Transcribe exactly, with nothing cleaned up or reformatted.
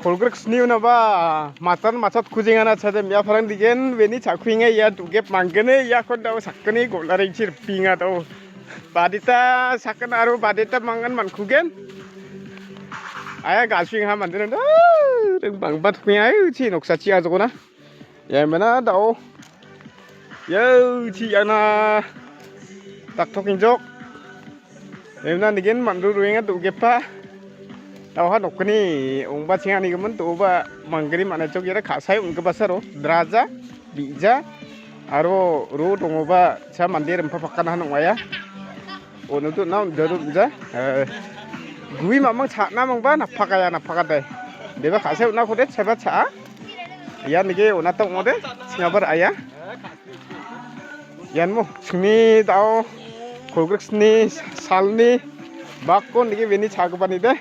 Kolgrik sni unaba matan machat kujengana chade miaparang digen weni chakuinga ia dugep manggene ia kondao sakgni golarengchi ripinga dao. Badita sakgni aro badita mangan mankugen. Aya gasing ha mandiran da ring bangbat kuinga ayu chi noksachi ajokona. Ia mena dao. Ia chi iana daktok injok. Emna nigen mandu ruenga do·gepa. Dauha nokni ongba chengani gimin do·oba manggri man·a jok iara ka·sae ong·gipasaro draja, bi·ja aro ro dongoba cha mande rimpa pakana han ong·aia. Ono do·na on·ja do·ja. Eh, gui mamang cha·na mangba napakaya napakade. Deba ka·sae on·akode cheba cha·a. Ia nige on·ata ong·ode chingabar aia. Ianmo chingni dao kolgriksni salni bakko nige weni chagipanide.